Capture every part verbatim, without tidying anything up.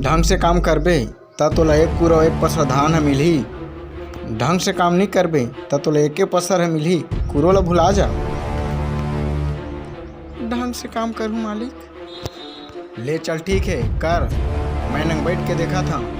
ढंग से काम करबे, त तोला एक कुरो एक पसरा धान ह मिलही। ढंग से काम नइ करबे, त तोला एके पसर ह मिलही, कुरो ल भुला जा। ढंग से काम करहूँ मालिक। ले चल, ठीक हे, कर, मैं नंग बइठ के देखत हँव।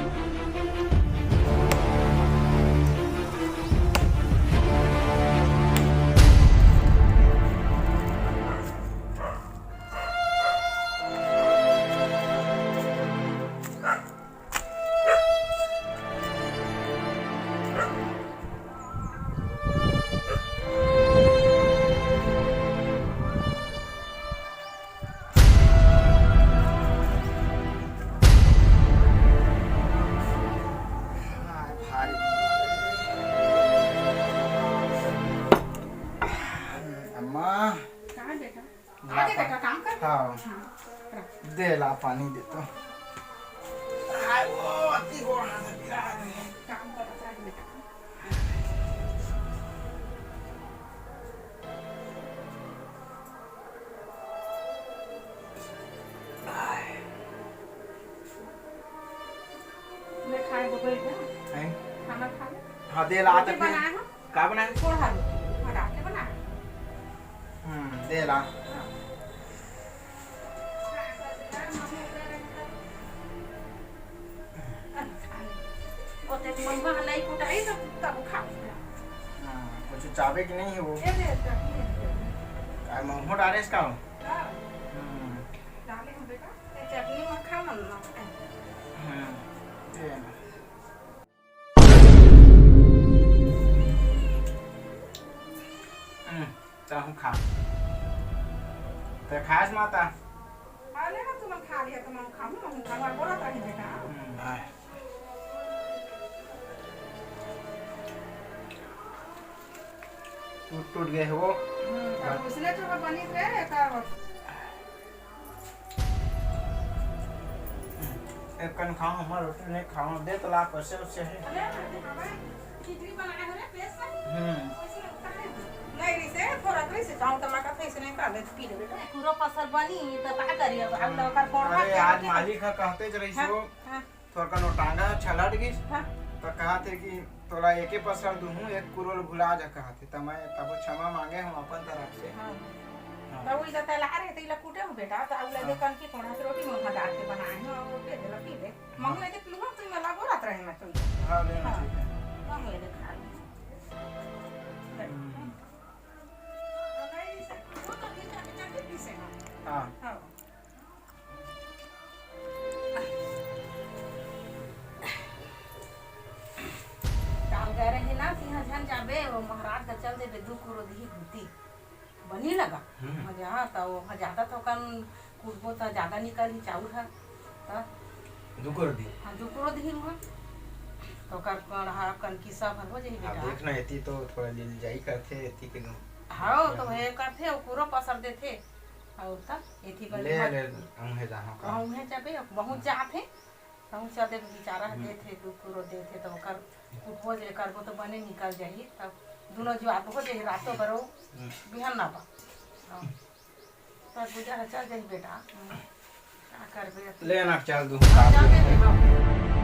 अम्मा। का बेटा? ला आ दे पा-, बेटा, काम कर। हाँ। हाँ, रख। दे ला पानी दे तो। आय, वो अति गोड़ हाथ पिरा दे। काम कर, रख बेटा। ले खाए को बैठ जा। हैं? खाना खा ले। हाँ, दे ला रोटी तो फिर। बनाया है? का बनाया? पोहा। हाँ, डाल के बनाया। हम्म, दे ला। हाँ। ओते महुआ लाई कुटाई तो तब खा। हाँ, कुछ चाबे कि नहीं हो? ए दे, चटनी है। काय महुआ डाले इसका हो? हाँ। हम्म। डाले हम बेटा, ये चटनी में खा मन ना। हम्म, दे ना। हम्म, तहूँ खा। ते खास माता? अरे ना, तुमन खा लिया, तुमन खाऊँ, मैं खाऊँ, और बोला था कि बेटा। हम्म, आय। टूट, टूट गए हो। हम्म, तब उसने जो बनी थे, का एक कन खाओ, हमार रोटी नहीं खाओ, दे तो ला पैसे उससे है। अरे, अरे, बाबा, खिचड़ी बनाए हो रे, पेट से? हम्म। ऐसे लगता है। नहीं, इसे थोड़ा तो इसे चाहो तो लगा था, इसे नहीं कर दे, पी ले बेटा। पूरा पसर बनी, तो का करी अब? अब लौकर फोड़ अरे, खा के आज रखे। मालिक है, कहते ज रही हाँ, सो। हाँ। तोर कनो टांगा छलट गिस, हाँ। त कहा थे कि तोला एके पसर दूहूं, एक कुरोल भुला जा कहा थे। त मैं तबो क्षमा मांगे हूं अपन तरफ से। हाँ। हाँ। त उइला तैला रहे, त इला कूटे हूं बेटा, त उइला हाँ। दे कन की कोना से रोटी में भगा के बनाए हूं, और रोटी दे ला पी ले। हाँ। मंगले दे पीहूं, तू में लागो रात रहे मैं तो। हाँ, ले ना, हाँ। ठीक है। मंगले दे खा ले। हम्म। नहीं, नहीं, सर, वो तो नीचे आके चटनी पीसे ना। हाँ। हाँ। काल गए रहे ना, तिहा झन जाबे, वो महाराज का चल देबे, दू कुरो दिही घुटी। बनी लगा। हम्म। मजा आता, वो ज्यादा तो कन कुटबो त ज्यादा निकल ही चाउर है। त दू कुरो दिही। हाँ, दू कुरो दिही हुआ। तो कर कड़हा कनकी सब हर हो जाही हाँ, बेटा। देखना, एती तो थोड़ा लील जाई करथे, एती के नो। हाँ, तो हाँ। हे करथे, वो कुरो पसर देथे। अउ त एथी बर ले, मत ले, उहें जाहूं का? हाँ, उहें जाबे, बहुत जात हे। कहूँ चल देबे, बेचारा ह हम्म। देथे, दू कुरो देथे, त ओकर कुटबो जे करबो त बने निकल जाही, तब दुनो जुआत हो जाही, रातो बरो हम्म। बिहान ना बा। हाँ। तब गुजर चल जाही बेटा। का करबे अब? ले ना, चल दू। चल देबे, हाँ।